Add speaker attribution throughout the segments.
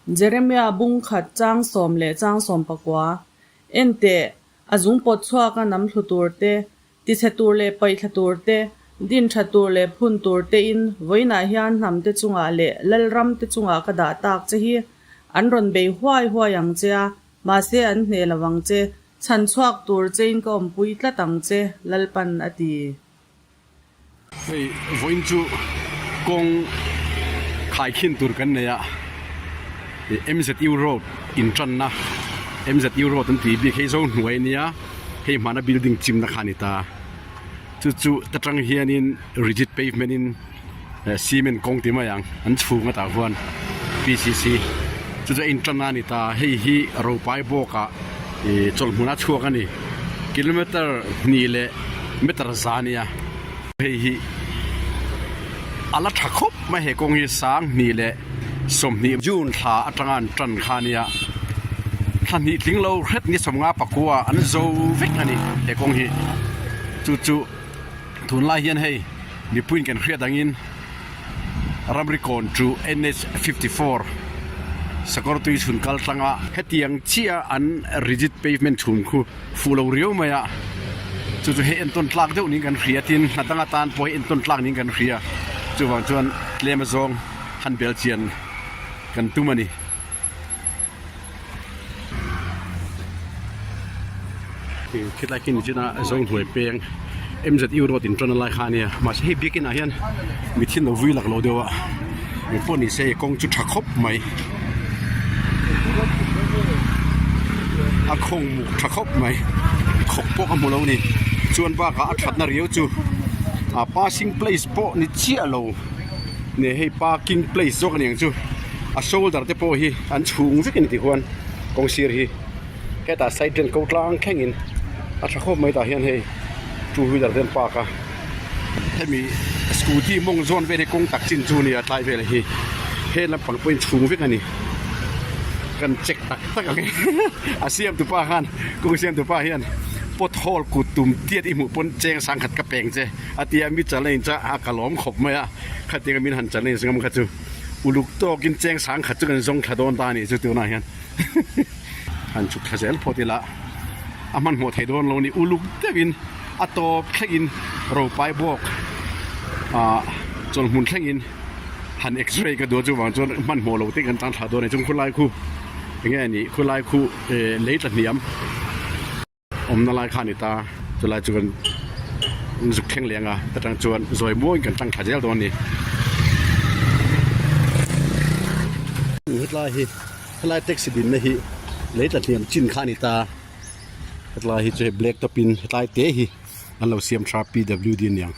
Speaker 1: Jeremia bung khat chang sawm leh chang sawm pakua, En teh, a zung pawt chhuaka nam thlu tur te, tichhe tur leh paihthla tur te, din tha tur leh phun tur tein vawiinah hian hnam te chungah leh lalram te chungah ka dah tak che hi. An rawn bei huai huai ang che a, mahse an hneh lo ang che, chhan chhuak tur chein ka awmpui tlat ang che, Lalpan a ti.
Speaker 2: Hei vawiin chu kawng khaikhin tur kan nei a, MZU road intanna MZU road an tih bik hei zo hnuai a nia hei hmana building chimna kha a ni ta chu chu ta tang hianin rigid pavement in cement kawng ti mai ang an chhung atah huan PCC chu chu a intanna a ni ta hei hi ropai bawkah ih chawlhmun a chhuak a ni kilometer hnih leh meter za a nia hei hi a la tha khawp mai he kawng hi sang hnih leh sawmhnih June thla atanga an tan kha a nia thla hnih tling lo hret ni sawmnga pakua an zo vek a ni he kawng hi chu chu tunlai hian hei mipuiin kan hriat angin ramri kawn chu NH 54 sakawr tui chhun kal tlanga hetiang chiah an rigid pavement chhun khu fuh lo riau mai a chu chu hei entawn tlak deuh niin kan hria tin hna dang atan pawh hi entawn tlak niin kan hria chuvang chuan tlem azawng han bel chian kan tum a ni. Khilai khi nichina Zohnuai peng MZU road in tan a lai kha a nia mahse hei biakin ah hian mithin lo vui lak lo deuh a engpawh ni se kawng chu tha khawp mai a khawng muk tha khawp mai khawk pawh ka hmu lo a ni chuan bakah a thatna riau chu a passing place pawh ni chiah lo. Nge hei parking place zawk aniang chu a shoulder te pawh hi an chhung vek a ni tih huan kawng sir hi hetah side vel ko tlang thleng in a tha khawp mai tah hian hei two wheeler te an park a hemi scooty mawng zawn vel hi kawng tak chin chu a ni a tlai vel hi he lampang pawh in chhung vek a ni kan check tak tak ang a siam tupa khan kawng siam tupa hian pothole kut tum tiat i hmuh pawn cheng sangkhat ka peng che. A tia mi challenge a a ka lawm khawp mai a, khatiang a min han challenge ngam kha chu uluk tawkin cheng sang khat chu kan zawng thla dawn ta a nih chu tunah hian han chhuk thla zel phawt ila a hmanhmawh thei dawn lo a ni uluk deuhin a tawp thlengin ropai bawk ah chawlhmun thlengin han x-ray ka duh a chuvang chuan hmanhmawh lo te kan tan thla dawn a ni chung khulai khu enge a nih khulai khu eh lei tla hniam. Awmna lai kha a ni ta, chulai chu kan zuk thleng leh ang a, atang chuan zawi muangin kan tang thla zel dawn a ni. Hetlai hi helai taxi dinna hi lei tla hniam chin kha a ni ta, hetlai hi chu hei black top in hetlai te hi an lo siam tha PWD a niang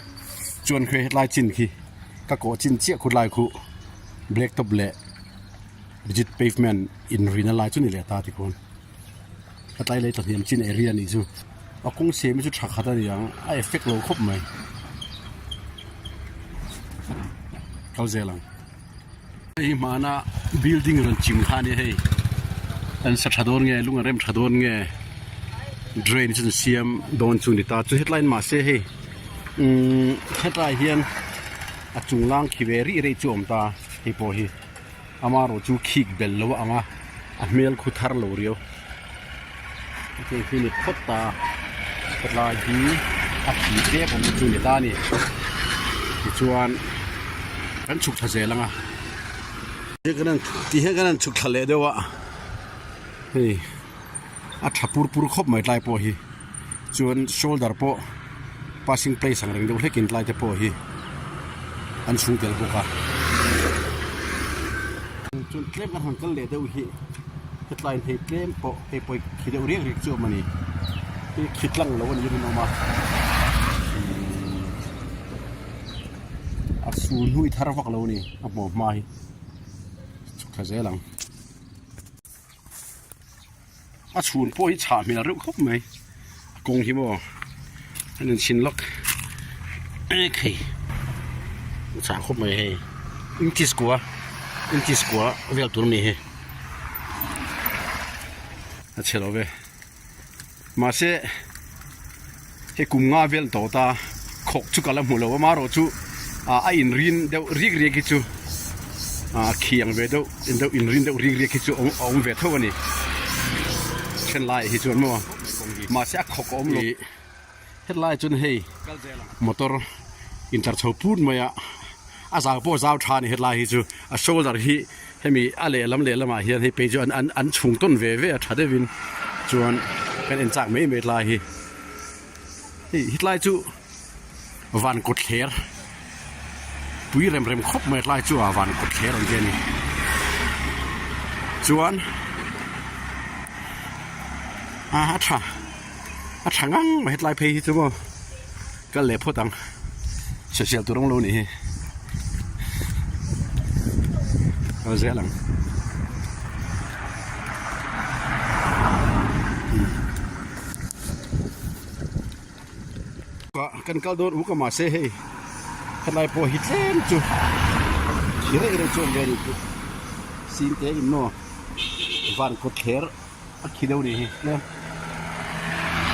Speaker 2: chuan khi hetlai chin khi ka kawh chin chiah khulai khu black top leh rigid pavement inrina lai chu a ni leh ta tikhuan. A tlai lei tlahniam chin area anih chu a kawng siam hi chu tha khat a ni ang a effect lo khawp mai kal zel ang hei hi hmana building rawn chim kha a nia hei an sa tha dawn nge lung an rem tha dawn nge drain chu an siam dawn chu a ni ta chu hetlai mahse hei umm hetlai hian a chung lang khi ve rih rih chu a awm ta hei pawh hi. Amarawh chu khik belh lo a ang a, a hmel khu thar lo riau. Hetiang hi ni phawt ta, hetlai hi a khi tlem awm chu ni ta a ni. Tichuan kan chhuk thla zel ang a, ti hian kan han chhuk thla leh deuh a, hei a tha pur pur khawp mai tlai pawh hi. Chuan shoulder pawh passing place ang reng deuh hlekin tlai te pawh hi an chhung tel bawk a. Chuan tlem kan han kal leh deuh hi hetlai in hei tlem pawh hei pawh khi deuh riak riak chu a awm a ni. Hei khi tlang lo a ni rinawm a a sul hnui thar vak lo a ni a hmuh hma hi chhuk thla zel ang. A chhun pawh hi chhah hmel reuh khawp mai a kawng hi maw an inchhin lawk ek hei a chhah khawp mai hei inches kua inches kua vel tur a ni hei a chhe lo ve mahse hei kum nga vel tawh ta khawk chu ka la hmu lo a marawh chu ah a inrin deuh riak riak hi chu. A khi ang ve deuh deuh inrin deuh rik riak hi chu a awm ve tho a ni. Then laiah hi chuan maw mahse a khawk a awm lo. Hetlaiah chuan hei motor intlar chho put mai a, a zau pawh a zau tha a ni hetlai hi chu. A shoulder hi hemi a lehlam lehlamah hian hei phei chu an an an chhung tawn ve ve a tha deuhin chuan kan en chak mai mai tlai hi. Hei hetlai chu. Van kawt thler pui rem rem khawp mai tlai chu a van kawt thler ang chi a ni chuan a a tha a tha ngang mai hetlai phei hi chu maw kal leh phawt ang sawisel tur awm lo nih hi kal zel ang. Kan kal dawn uk a mahse hei helai pawh hi tlem chu thi reuh reuh chu awm ve a nih chu sin te in maw van kawt thler a khi deuh nih hi tlem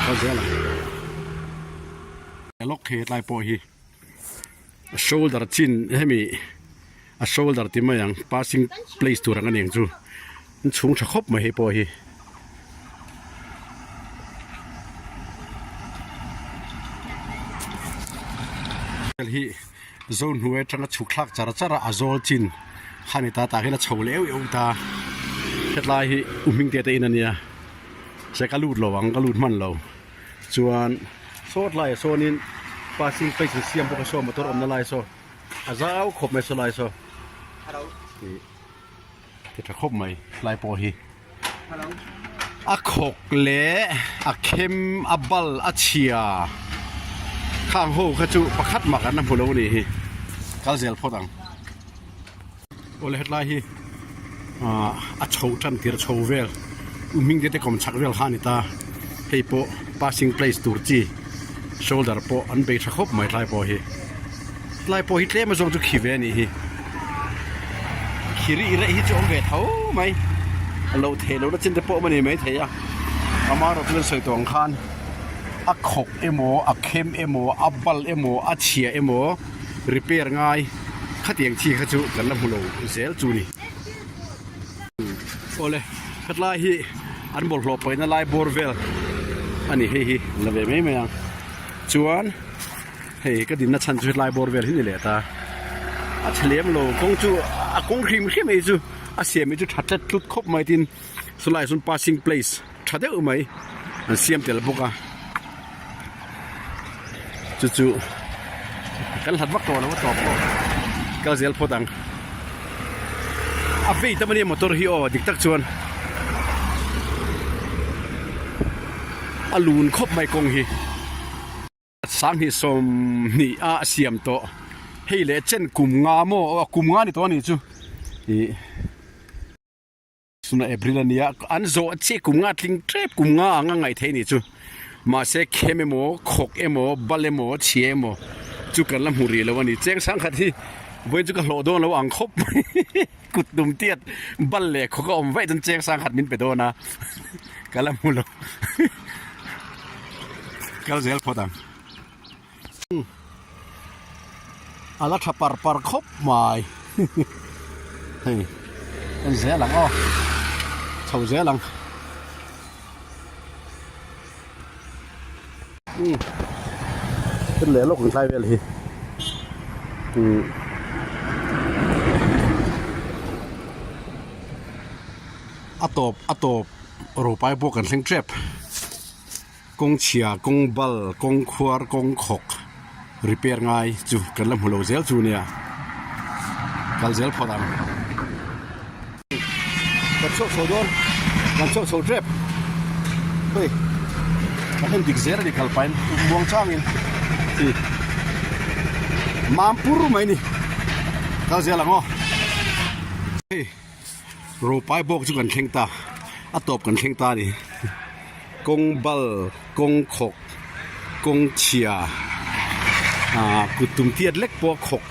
Speaker 2: kal zel ang lawk thei hetlai pawh hi a shoulder chin hemi a shoulder ti mai ang passing place tur ang a ni ang chu an chhung tha khawp mai hei pawh hi. Hi Zohnuai atanga chhuk thlak char char a a zawl chin kha ni ta tah hian a chho leh euh euh ta hetlai hi u hming te te in ania se ka lut lo ang ka lut hman lo chuan saw tlaiah sawnin passing place an siam bawk a saw motor awmna lai saw a zau khawp mai saw lai saw ti tha khawp mai tlai pawh hi a khawk leh a khem a bal a chhia khang ho kha chu pakhat mah kan la hmu lo a nih hi kal zel phawt ang awle hetlai hi ah a chho tan tir chho vel u hming te te kawm chhak vel kha a ni ta hei pawh passing place tur chi shoulder pawh an bei tha khawp mai tlai pawh hi. Tlai pawh hi tlem azawng chu khi ve a nih hi. Khi rih reh hi chu awm ve tho mai. A lo thei lohna chin te pawh awm a ni maithei a. Amaherawh chu kan sawi tawh ang khan a khawk emaw a khem emaw a bal emaw a chhia emaw repair ngai khatiang chi kha chu kan la hmu lo zel chu ni. Awle hetlai hi an bawlhhlawh paihna lai bawr vel a ni hei hi la ve mai mai ang chuan. Hei ka dinna chhan chu hetlai bawr vel hi ni leh ta. A chhe lem lo kawng chu a kawng hrim hrim ei chu a siam hi chu tha tlet tlut khawp mai tin chulaiah chuan passing place tha deuh mai an siam tel bawk a chu chu kan hlat vak tawh lo a tawp pawh kal zel phawt ang a vei tam ania motor hi aw dik tak chuan a lun khawp mai kawng hi. Sanghnih sawmhnih a siam tawh hei leh chen kum nga maw aw kum nga ni tawh a nih chu ih suna April a nia an zawh chiah kum nga tling tep kum nga ang a ngaih theih a nih chu mahse khem emaw khawk emaw bal emaw chhia emaw chu kan la hmu rih lo a ni cheng sangkhat hi vawiin chu ka hlawh dawn lo ang khawp mai kut tum tiat bal leh khawk a awm vaih chuan cheng sangkhat min pe dawn a ka la hmu lo. Kal zel phawt ang. A la tha par par khawp mai. Hei en zel ang aw. Chho zel ang. Thil leh lawk ang tlai vel hi. A tawp a tawp ropai pawh kan thleng tep. Kawng chhia, kawng bal, kawng khuar, kawng khawk repair ngai chu kan la hmu lo zel chu nia. Kal zel phawt ang. Kan chhuak chho dawn, kan chhuak chho tep. Hei, kan en dik zel a ni kal pahin muang changin hi mam pur mai ni. Kal zel ang aw. Hei. Ropai bawk chu kan thleng ta, a tawp kan thleng ta a ni. Kawng bal, kawng khawk, kawng chhia, ah kut tum tiat lek pawh a khawk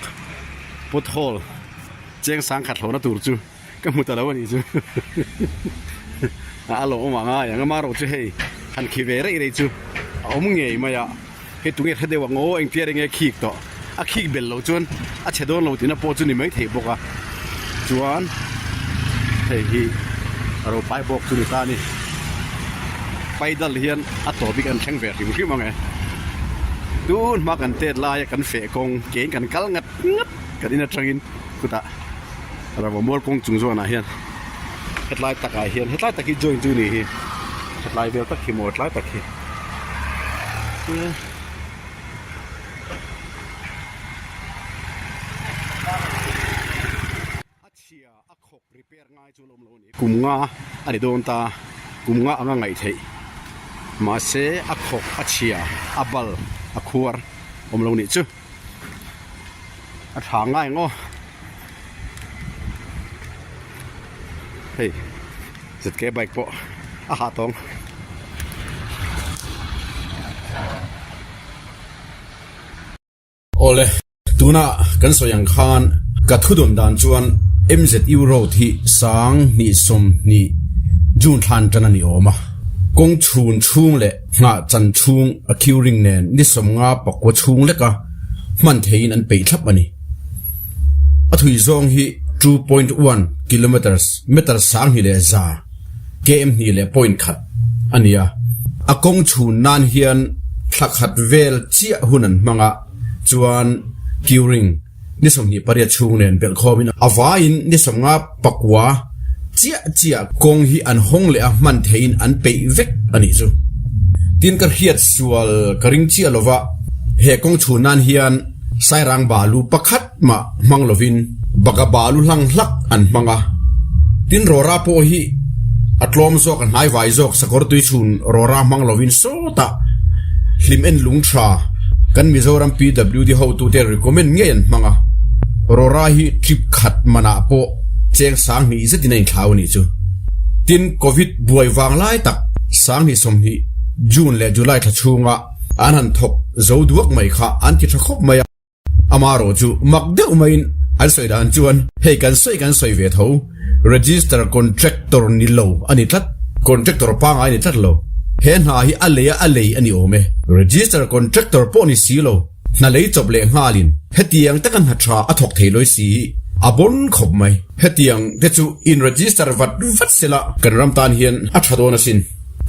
Speaker 2: pothole cheng sang khat hlawhna tur chu ka hmu ta lo a nih chu. A lawm awm ang a, eng amarawh chu hei han khi ve rei rei chu a awm ngei mai a, hei tunge hre deuh ang aw engtia reng nge khik tawh, a khik bel loh chuan a chhe dawn lo tihna pawh chu ni maithei bawk a. Chuan hei hi a ro pai bawk chu ni ta a ni. Paidal hian a tawp hi kan thleng ve hrim hrim ang e. Tun hma kan tet laia kan feh kawng kein kan kal ngat ngat kan in atangin chutah rava mual kawng chung zawnah hian hetlai takah hian hetlai tak hi join chu ni hi hetlai vel tak hi maw hetlai tak hi. A chhia a khawk repair ngai chu lawm lo a ni. Kum nga a ni dawn ta, kum nga anga ngaih theih. Mahse a khawk a chhia a bal a khuar awm lo nih chu. A tha ngai ang aw. Hei ZK bike pawh a hah tawng. Awle, tuna kan sawi ang khan ka thu dawn dan chuan MZU Road hi sang hnih 20 June thlan tan a ni awm a. Kawng chhun chhung leh nghah chan chhung a queuing nen ni 50 pakua chhung leka hman theiin an peih thlap a ni. A thui zawng hi 2.1 kilometres, meter sang hnih leh za, km hnih leh point khat a ni a. A kawng chhun nan hian thla khat vel chiah hun an hmang a, chuan queuing ni 28 chhung nen belh khawmin a vaiin ni 50 pakua chiah chiah kawng hi an hawng leh a hman theiin an peih vek a nih chu. Tin ka hriat sual ka ring chiah lova he kawng chhun nan hian Sairang balu pakhat mah hmang lovin baka balu hlang hlak an hmang a. Tin rawra pawh hi a tlawm zawk a hnai vai zawk sakawr tui chhun rawra hmang lovin sawtah hlim en lung tha kan Mizoram PWD hotute recommend ngei an hmang a. Rawra hi trip khat manah pawh cheng 2000 zetin a inthlau a nih chu. Tin Covid buai vang lai tak 2020 June leh July thla chhunga An han thawk zo duak mai kha an ti tha khawp mai a, amarawh chu mak deuh maiin an sawi dan chuan hei kan sawi kan sawi ve tho, register contractor ni lo a ni tlat, contractor pangai ni tlat lo, he hna hi a lei a a lei a ni awm e, register contractor pawh ni si lo, hna lei chawp leh nghalin hetiang taka hna tha a thawk thei lawi si hi a bawn khawp mai. Hetiang te chu in register vat vat sela kan ram tan hian a tha dawn asin.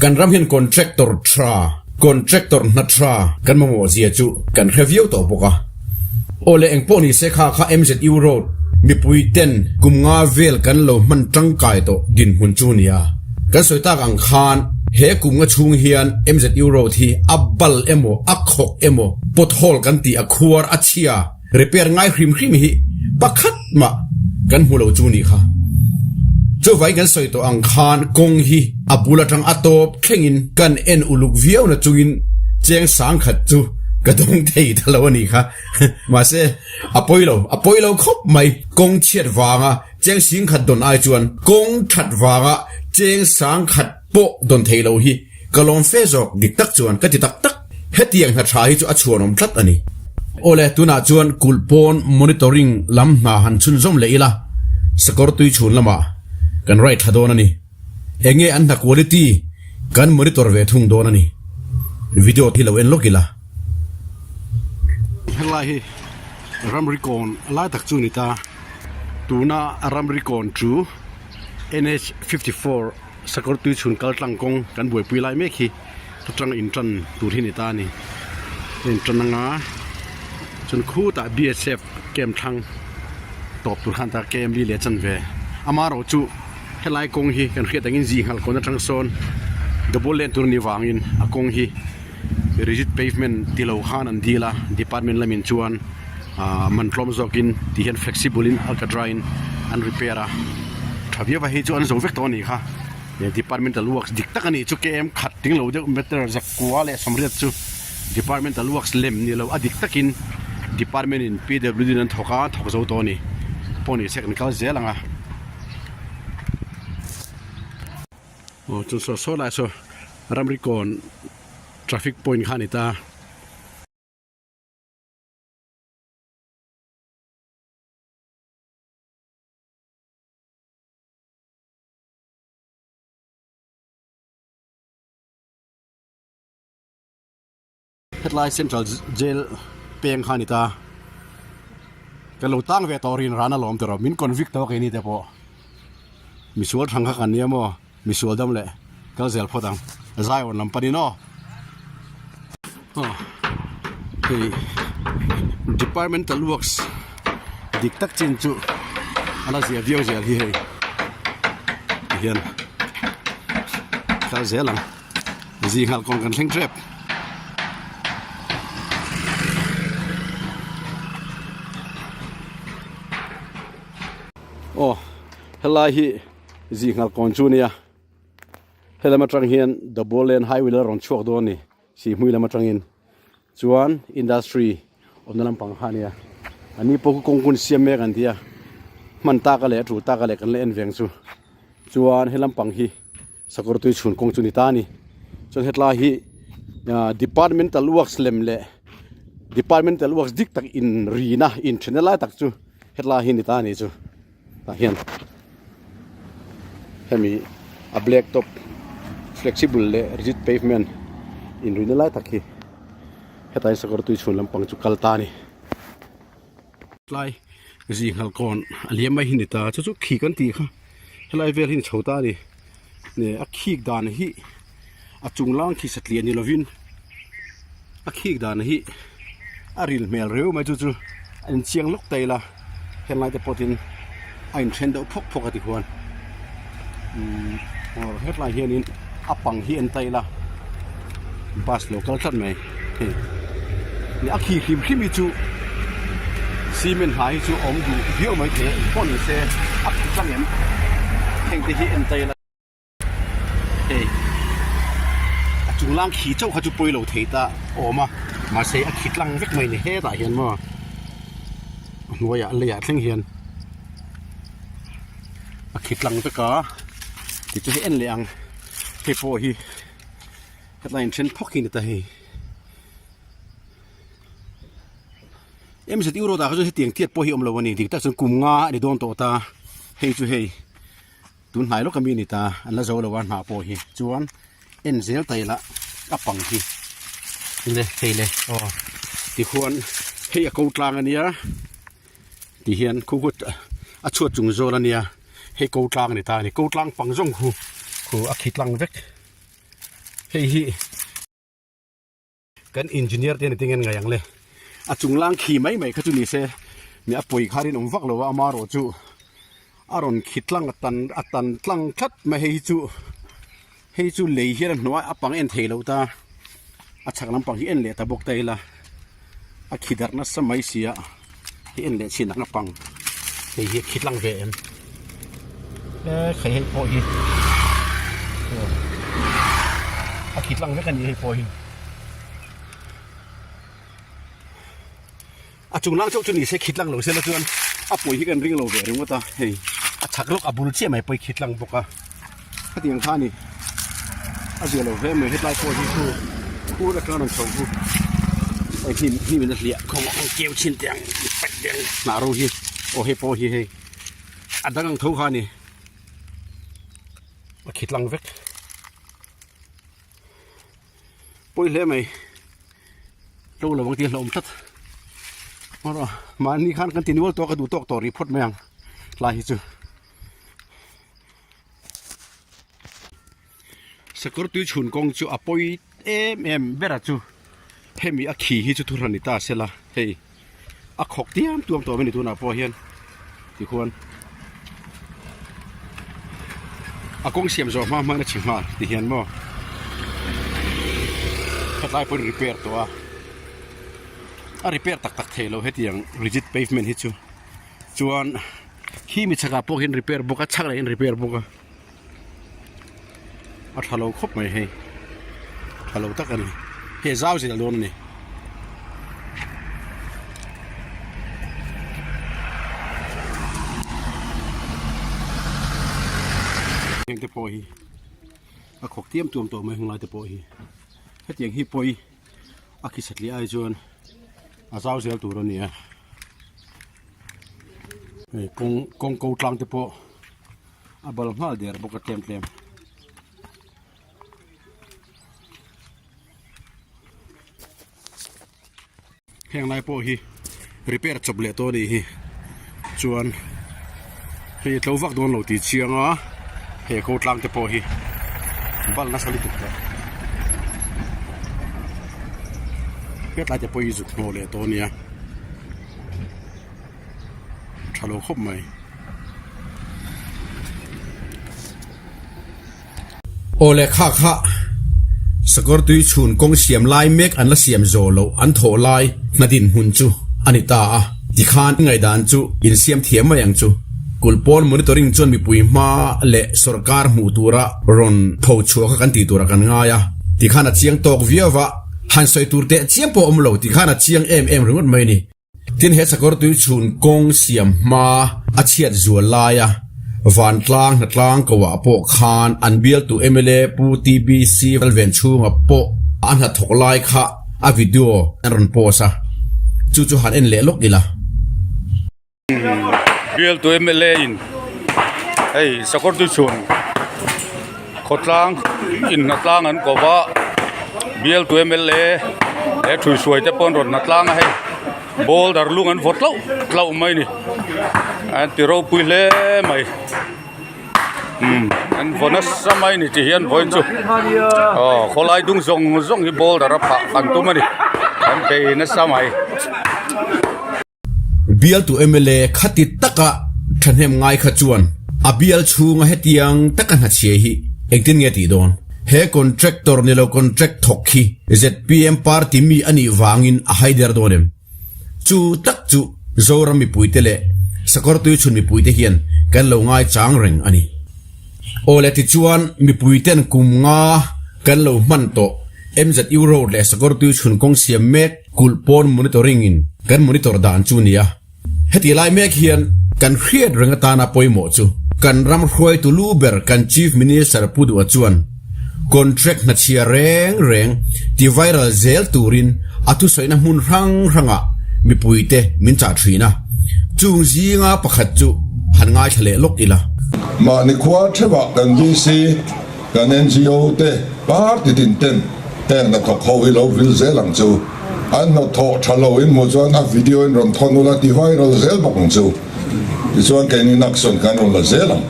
Speaker 2: Kan ram hian contractor tha, contractor hna tha kan mamawh zia chu kan hre viau tawh bawk a. Aw le engpawh ni se kha kha MZU Road mipui ten kum nga vel kan lo hman tangkai tawh dinhmun chu nia. Kan sawi tak ang khan he kum nga chhung hian MZU Road hi a bal emaw a khawk emaw pothole kan tih a khuar a chhia Repair ngai hrim hrim hi pakhat mah kan hmu lo chu nih kha. Chuvai kan sawi tawh ang khan kawng hi a bul atang a tawp thlengin kan en uluk viau na chungin cheng sang khat chu ka dawng thei ta lo a nih kha. Mahse, a pawi lo, a pawi lo khawp mai. Kawng chhiat vanga cheng sing khat dawn ai chuan kawng that vanga cheng sang khat pawh dawn thei lo hi Ka lawm fe zawk dik tak chuan ka ti tak tak. Hetiang hna tha hi chu a chhuanawm tlat a ni. Awle, tunah chuan kulh pawn monitoring lam hna han chhunzawm leh ila, sakawr tui chhun lamah kan right thla dawn a ni. Enge an hna quality kan monitor ve thung dawn a ni. Video hi lo en lawk ila. Helai hi ramri kawn lai tak chu a ni ta. Tuna ramri kawn chu NH 54. Sakawr tui chhun kal tlang kawng kan buaipui lai mek hi atang in tan tur hi ni ta a ni a in tan anga chuan khutah BSF camp thlang tawp tur khan ta KMD leh a chan ve amaherawh chu helai kawng hi kan hriat angin zing halh kawn atang sawn double lane tur a nih vangin a kawng hi rigid pavement ti lo khan an dil a department lamin chuan ah man tlawm zawkin ti hian flexible in alcatra in an repair a tha viau a hei chu an zo vek tawh a nih kha he departmental works dik tak a nih chu km khat ting lo deuh meter zakua leh sawmriat chu departmental works lem ni lo a dik takin department in pwd in an thawk a thawk zo tawh a ni pawh ni se kan kal zel ang a. Aw chu saw saw lai saw ramri kawn traffic point kha a ni ta. Hetlai central jail peng kha a ni ta. Kan lo tang ve tawh rin ran alawm tiraw min convict tawh keini te pawh misual thang kha kan nia maw misual dam leh kal zel phawt ang Zion lam panin aw aw hei departmental works dik tak chin chu a la zia viau zel hi hei tihian kal zel ang. Zinghal kawng kan thleng tep. Aw helai hi zinghal kawn chu nia helam atang hian double lane highway la rawn chhuak dawn a ni sihhmui lam atangin chuan industry awmna lampang kha ania ani pawh khu kawng hun siam mek an tia hman taka leh a tul taka leh kan la en veng chu chuan he lampang hi sakawr tui chhun kawng chu ni ta a ni chuan hetlai hi ah departmental works lem leh departmental works dik tak in rina in then lai tak chu hetlai hi ni ta a ni chu tah hian hemi a black top flexible leh rigid pavement in rina lai tak hi hetlai sakawr tui chhun lampang chu kal ta a ni tlai zinghal kawn a liam mai hi ni ta chu chu khi kan tih kha helai vel hi ni chho ta a ni nge a khik dan hi a chung lang khi satliah ni lovin a khik dan hi a ril hmel reu mai chu chu a inchiang lawk ta ila henglai te pawh tin a inthen deuh phawk phawk a ti huan umm aw hetlai hianin a pang hi en ta ila bus lo kal tlat mai hei a khi hrim hrim hi chu cement hna hi chu a awm duh viau mai thei a engpawh ni se a khi tlang em heng te hi en ta ila hei a chung lang khi chauh kha chu pawi lo thei ta a awm a mahse a khi tlang vek mai ni hetah hian maw a hnuaiah leiah thleng hian a khi tlang vek a tichuan hei en leh ang hei pawh hi hetlai in then phawk hi ni ta hei MZU road ah kha chuan hetiang tiat pawh hi awm lo a ni dik tak chuan kum nga a ni dawn tawh ta hei chu hei tun hnai lawk ami a ni ta an la zo lo a hnah pawh hi chuan en zel ta ila a pang hi le hei le aw tikhuan hei a ko tlang a nia ti hian khu khu a chhuat chung zawl a nia hei ko tlang a ni ta a ni ko tlang pang zawng khu khu a khi tlang vek hei hi. Kan engineer te ni te ngen ngai ang le. A chung lang khi mai mai kha chu ni se mi a pawi kha rinawm vak lo a amarawh chu a rawn khi tlang a tan a tan tlang tlat mai hei hi chu hei chu lei hian a hnuai a pang en thei lo ta a chhak lampang hi en leh ta bawk ta ila a khi darh nasa mai sia hi en leh chin ang a pang hei hi a khi tlang ve em e khai hei pawh hi a khi tlang vek a ni hei pawh hi a chung lang chauh chu ni se khi tlang lo se la chuan a pawi hi kan ring lo ve ringawt a hei a chhak lawk a bul chiah mai pawh hi khi tlang bawk a khatiang kha a ni a zia lo hle mai hetlai pawh hi chu khur atanga rawn chho chu hei hnim hnim in a hliah khawng a ang keu chhin teh ang paih teh ang hnah ro hi aw hei pawh hi hei a dang ang tho kha a ni a khi tlang vek pawi hle mai tlo lo ang tih a hlauhawm tlat mahni khan kan ti nual tawk a duh tawk tawh rih phawt mai ang tlai hi chu. Sakawr tui chhun kawng chu a pawi em em ber a chu hemi a khi hi chu thu hran ni ta sela hei a khawk tiam tuam tawh mai ni tunah pawh hian tikhuan a kawng siam zawh hma hma in a chhi nghal ti hian maw hetlai pawhin repair tawh a a repair tak tak thei lo hetiang rigid pavement hi chu chuan khi mi chhakah pawh hian repair bawk a chhak leh in repair bawk a a tha lo khawp mai hei tha lo tak a ni hei zau zel dawn a ni. Heng te pawh hi a khawk tiam tuam tawh mai hunglai te pawh hi hetiang hi pawi a khi satliah ai chuan a zau zel tur a ni a. Hei kawng kawng ko tlang te pawh a bal nghal der bawk a tlem tlem. Heng lai pawh hi repair chawp leh tawh a nih hi. Chuan hei a tlo vak dawn lo tih chiang a he ko tlang te pawh hi bal nasa lutuk tawh hetlai te pawh hi zuk hnawh leh tawh a nia tha lo khawp mai.
Speaker 3: Aw le kha kha sakawr tui chhun kawng siam lai mek an la siam zawh loh an thawh lai hna dinhmun chu a ni ta a, tikhan ngaihdan chu insiam thiam mai ang chu. Kulh pawn monitoring chuan mipui hma leh sorkar hmuh tura rawn tho chhuah kha kan tih turah kan ngai a, tikhan a chiang tawk viau va, han sawi tur teh chiam pawh a awm lo, tikhan a chiang em em ringawt mai a ni. Tin, he sakawr tui chhun kawng siam hma a chhiat zual laia vantlang hnatlang koah pawh khan an bialtu mla Pu TBC Valven chhunga pawh a hnathawk lai kha a video an rawn post a, chu chu han en leh lawk ila.
Speaker 4: Bialtu mla in hei sakawr tui chhun Khawtlang in hnatlang an ko va, bialtu mla he thuihhruai te pawh an rawn hnatlang a hei boulder lung an vaw tlauh tlauh mai a ni an ti ropui hle mai umm an vaw nasa mai a ni ti hian vawiin chu aw khawlai dung zawng zawng hi boulder a phah an tum a ni an bei nasa mai.
Speaker 3: Bialtu mla khati taka thahnem ngai kha chuan a bial chhunga hetiang taka hnachhia hi engtin nge tih dawn? He contractor ni lo contract thawk hi zpm party mi a nih vangin a haider dawn em? Chu tak chu Zoram mipuite leh Sakawrtuichhun mipuite hian kan lo ngaichang reng a ni. Aw le tichuan mipuiten kum nga kan lo hman tawh MZU Road leh Sakawrtuichhun kawng siam mek Kulh pawn monitoring in kan monitor dan chu nia. Heti lai mek hian kan hriat reng atana pawimawh chu kan ram hruaitu lu ber kan Chief Minister Pu Duha chuan contract hnachhia reng reng ti viral zel turin a thusawina hmun hrang hrangah mipuite min chah thin a. Chung zinga pakhat chu han ngaithla leh lawk ila.
Speaker 5: Mahni khua theuhah kan VC Kan NGO te party tin ten heng hnathawk ho hi lo vil zel ang chu. An hnathawh tha lo in hmuh chuan a video in rawn thawn ula ti viral zel bawk ang chu. Tichuan keini action kan rawn la zel ang.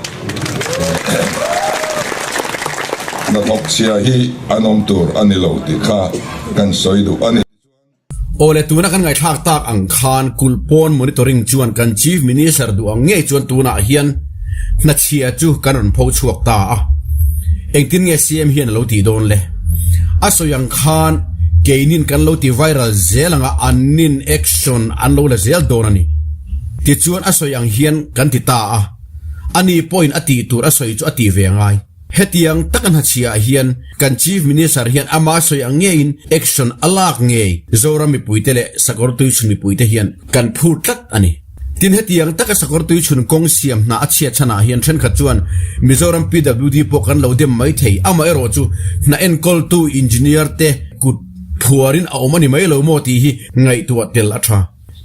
Speaker 5: Hnathawk chhia hi an awm tur a ni lo tih kha kan sawi duh a ni.
Speaker 3: Aw le tuna kan ngaihthlak tak ang khan kulh pawn monitoring chuan kan Chief Minister duh ang ngei chuan tunah hian hnachhia chu kan rawn pho chhuak ta a. Engtin nge CM hian a lo tih dawn le? A sawi ang khan keinin kan lo ti viral zel anga annin action an lo la zel dawn a ni. Tichuan a sawi ang hian kan ti ta a. Ani pawhin a tih tur a sawi chu a ti ve ngai. Hetiang taka hnachhiah hian kan Chief Minister hian ama sawi ang ngeiin action a lak ngei Zoram mipuite leh Sakawr Tuichhun mipuite hian kan phur tlat a ni. Tin hetiang taka Sakawr Tuichhun kawng siam hna a chhiat chhanah hian thenkhat chuan Mizoram PWD pawh kan lo dem mai thei. Amaherawh chu hna enkawltu engineer te kut phuarin a awm a ni mai lo maw tih hi ngaihtuah tel a tha.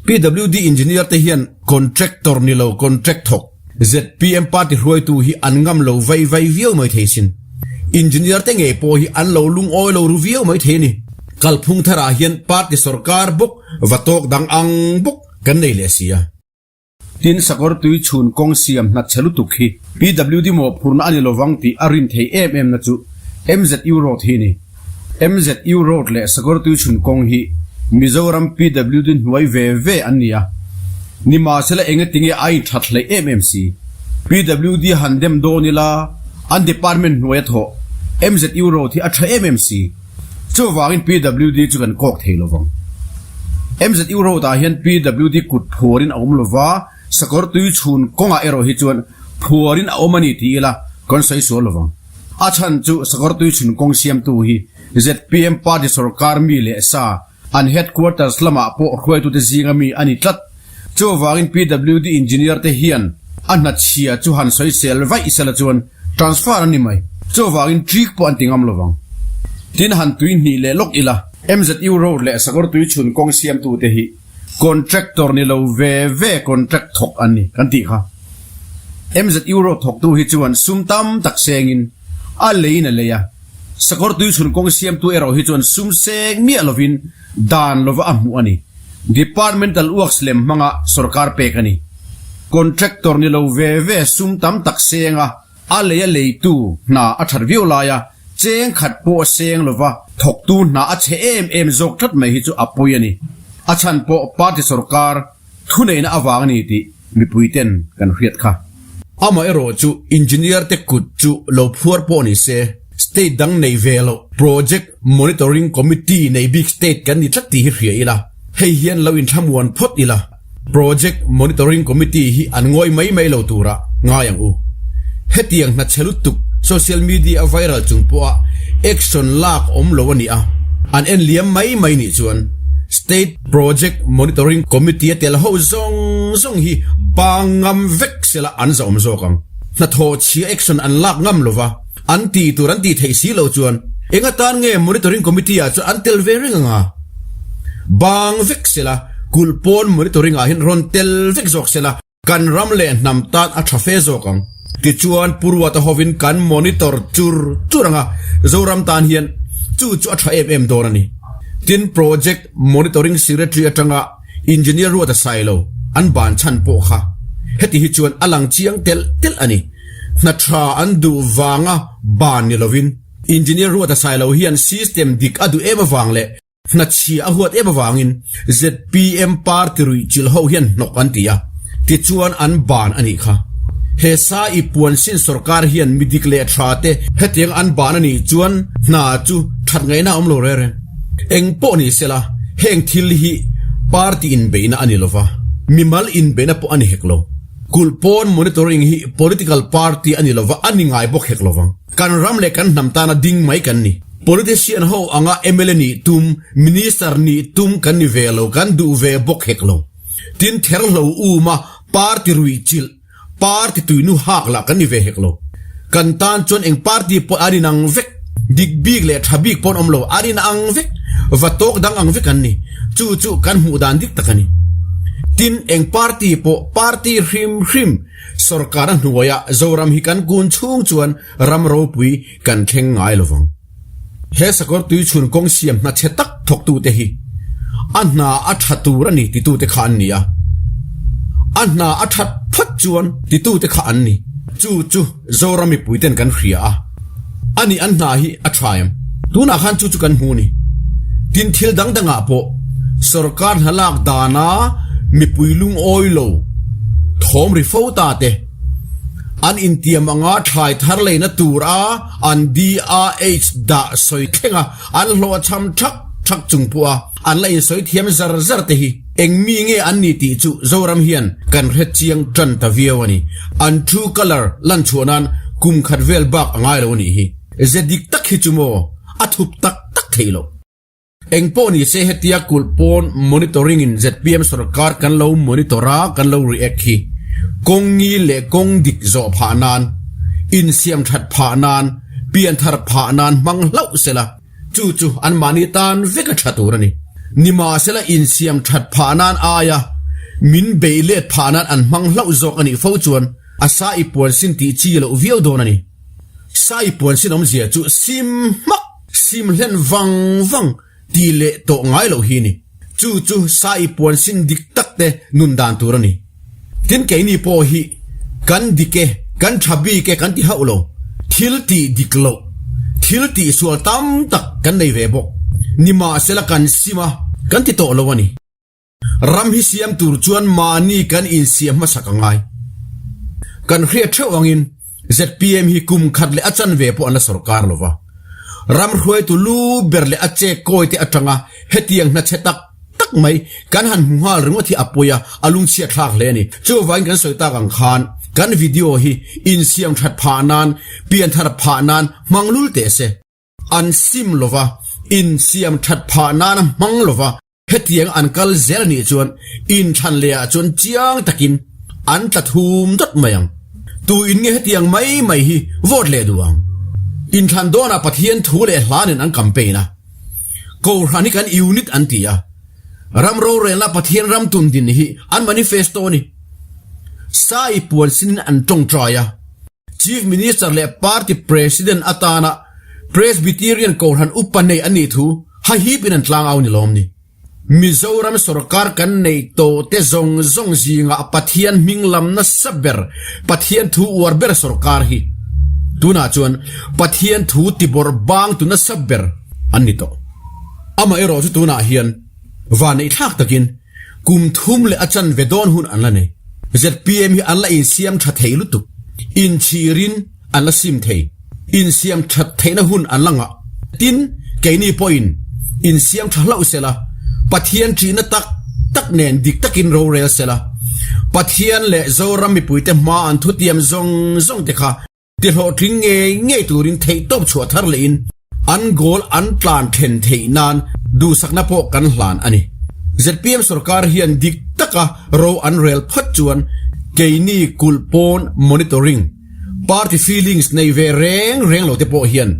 Speaker 3: PWD engineer te hian contractor ni lo contract thawk. Zpm party hruaitu hi an ngam lo vai vai viau mai thei sin. Engineer te ngei pawh hi an lo lungawi lo ru viau mai thei a ni. Kalphung tharah hian party sorkar bawk va tawk dang ang bawk kan nei leh si a. Tin, sakawr tui chhun kawng siam hnat chhe lutuk hi PWD mawhphurhna a ni lovang tih a rin thei em em na chu MZU Road hi a ni. MZU Road leh Sakawr Tuichhun kawng hi Mizoram PWD hnuai ve ve an ni a, nimahsela engatinge a inthat hleih em em si. PWD han dem dawn ila an department hnuaia thawh MZU Road hi a tha em em si. Chuvangin PWD chu kan kawk thei lovang. MZU Road ah hian PWD kut phuarin a awm lova, Sakawr Tuichhun kawngah erawh hi chuan phuarin a awm a ni ti ila kan sawi sual lovang. A chhan chu Sakawr Tuichhun kawng siamtu hi zpm party sorkar mi leh sa an headquarters lamah pawh hruaitute zinga mi a ni tlat. Chuvangin PWD engineer te hian a hnachhia chu han sawisel vaih sela chuan transfer an ni mai. Chuvangin trick pawh an ti ngam lovang. Tin han tui hnih leh lawk ila. MZU Road leh Sakawr Tuichhun kawng siamtute hi Contractor ni lo ve ve contract thawk an ni kan tih kha. MZU road thawktu hi chuan sum tam tak sengin a leiin a lei a, sakawr tuichhun kawng siamtu erawh hi chuan sum seng miah lovin dan lova a hmuh a ni. Departmental works lem hmanga sorkar pek a ni. Contractor ni lo ve ve sum tam tak seng a, a lei a leitu hna a that viau lai a, cheng khat pawh seng lova thawktu hna a chhe em em zawk tlat mai hi chu a pawi a ni. A chhan pawh party sorkar thuneihna avang a ni tih mipui ten kan hriat kha. Amaherawh chu engineer te kut chu lo phuar pawh ni se, state dang nei ve loh project monitoring committee nei bik state kan ni tlat tih hi hria ila, hei hian lo inthlamuan phawt ila. Project Monitoring Committee hi an ngawi mai mai lo turah ngai ang u. Hetiang hna chhe lutuk social media a viral chung pawha action lak awm lo a nih a, an en liam mai mai nih chuan State Project Monitoring Committee a tel ho zawng zawng hi bang ngam vek sela an zahawm zawk ang. Hnathawh chhia action an lak ngam lova an tih tur an tih theih si lo chuan eng atan nge Monitoring Committee ah chuan an tel ve reng anga? Bang vek sela kulh pawn monitoring ah hian rawn tel vek zawk sela kan ram leh hnam tan a tha fe zawk ang. Tichuan Pu Ruata hovin kan monitor chur chur anga Zoram tan hian chu chu a tha em em dawn a ni. Tin Project Monitoring Secretary atanga Engineer Ruata Sailo an ban chhan pawh kha heti hi chuan a lang chiang telh telh a ni. Hna tha an duh vanga ban ni lovin Engineer Ruata Sailo hian system dik a duh em avang leh Hnachhia a huat em avangin zpm party ruih chilh ho hian hnawk an ti a, tichuan an ban a nih kha. He sa i puan sin sorkar hian mi dik leh tha te hetiang an ban a nih chuan hna chu that ngaihna a awm lo reng reng. Eng pawh ni sela heng thil hi party inbeihna a ni lova, mimal inbeihna pawh a ni hek lo. Kulh pawn monitoring hi political party a ni lova a ni ngai bawk hek lovang. Kan ram leh kan hnam tana ding mai kan ni. Politician ho anga mla nih tum, Minister nih tum kan ni ve lo, kan duh ve bawk hek lo. Tin therhlo uma party ruih chilh, party tuinu hak lah kan ni ve hek lo. Kan tan chuan eng party pawh an inang vek, dik bik leh tha bik pawh an awm lo, an inang vek, va tawk dang ang vek an ni. Chu chu kan hmuh dan dik tak a ni. Tin eng party pawh party hrim hrim sorkar a hnuaiah Zoram hi kan kun chhung chuan ram ropui kan thleng ngai lo vang. He sakawr tui chhun kawng siam hna chhe tak thawktute hi a hna a tha tur a ni titute kha an ni a, a hna a that phat chuan titute kha an ni. Chu chu Zoram mipuiten kan hria a, a ni an hna hi a tha em? Tunah khan chu chu kan hmu ni. Tin thil dang dangah pawh sorkar hna lak dana mipui lungawi lo thawm ri fo ta te, An intiam anga thlai thar leina tura an DRH dah sawi thleng a, an hlawhchham thak thak chung pawh a an la insawi thiam zar zar te hi eng mi nge an ni tih chu Zoram hian kan hre chiang tan ta viau a ni. An true colour lan chhuah nan kum khat vel bak a ngai lo a nih hi. Ze dik tak hi chu maw a thup tak tak theih loh. Eng pawh ni se hetia kulh pawn monitoring in zpm sorkar kan lo monitor a kan lo react hi kawng ngi leh kawng dik zawh phah nan, insiam that phah nan, pian thar phah nan hmang hlauh sela chu chu anmahni tan vek a tha tur a ni. Nimahsela insiam that phah nan aia min beih let phah nan an hmang hlauh zawk a nih fo chuan a sa i puan sin tih chi loh viau dawn a ni. Sa i puan sin awmzia chu sim hmak. Sim hlen vang vang tih leh tawh ngai loh hi ni. Chu chu sa i puan sin dik tak te nun dan tur a ni. Tin keini pawh hi kan dik e, kan tha bik e kan ti hauh lo. Thil tih dik loh, thil tih sual tam tak kan nei ve bawk. Nimahsela kan sim a, kan ti tawh lo a ni. Ram hi siam tur chuan mahni kan insiam hmasak a ngai. Kan hriat theuh angin zpm hi kum khat leh a chanve pawh an la sorkar lo va. Ram hruaitu lu ber leh a chek kawi te atanga hetiang hna chhe tak tak mai kan han hmu nghal ringawt hi a pawi a, a lungchhiat thlak hle a ni. Chuvangin kan sawi tak ang khan kan video hi insiam that phah nan, pianthar phah nan hmang lul teh se. An sim lo va, insiam that phah nana hmang lo va. Hetiang an kal zel anih chuan inthlan leh ah chuan chiang takin an tla thum dawt mai ang. Tu in nge hetiang mai mai hi vote leh duh ang? Inthlan dawnah Pathian thu leh hla nen an campaign a. Kohhran hi kan unit an ti a. Ram rorelna Pathian ram tun din hi an manifesto a ni. Sai puan sinin an tawngtai a. Chief Minister leh Party President atana Presbyterian Kohhran upa nei an nih thu hahipin an tlangau ni lawm ni. Mizoram sorkar kan neih tawh te zawng zawng zingah Pathian hming lam nasa ber, Pathian thu uar ber sorkar hi tunah chuan Pathian thu tibawrh bang tu nasa ber an ni tawh. Amaherawh chu tunah hian vanneih thlak takin Kum thum leh a chanve dawn hun an la nei. Zpm hi an la insiam tha thei lutuk. Inchhirin an la sim thei. Insiam that theihna hun an la ngah. Tin, keini pawhin insiam tha hlauh sela, Pathian ṭihna tak tak nen dik takin rorel sela, Pathian leh Zoram mipuite hma an thutiam zawng zawng te kha Ti hlawhtling ngei ngei turin theihtawp chhuah thar lehin an goal an tlan thlen theih nan duhsakna pawh kan hlan a ni. Zpm sorkar hian dik taka ro an rel phawt chuan keini kulh pawn monitoring, party feelings nei ve reng reng lo te pawh hian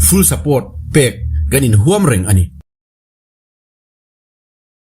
Speaker 3: full support pek kan inhuam reng a ni.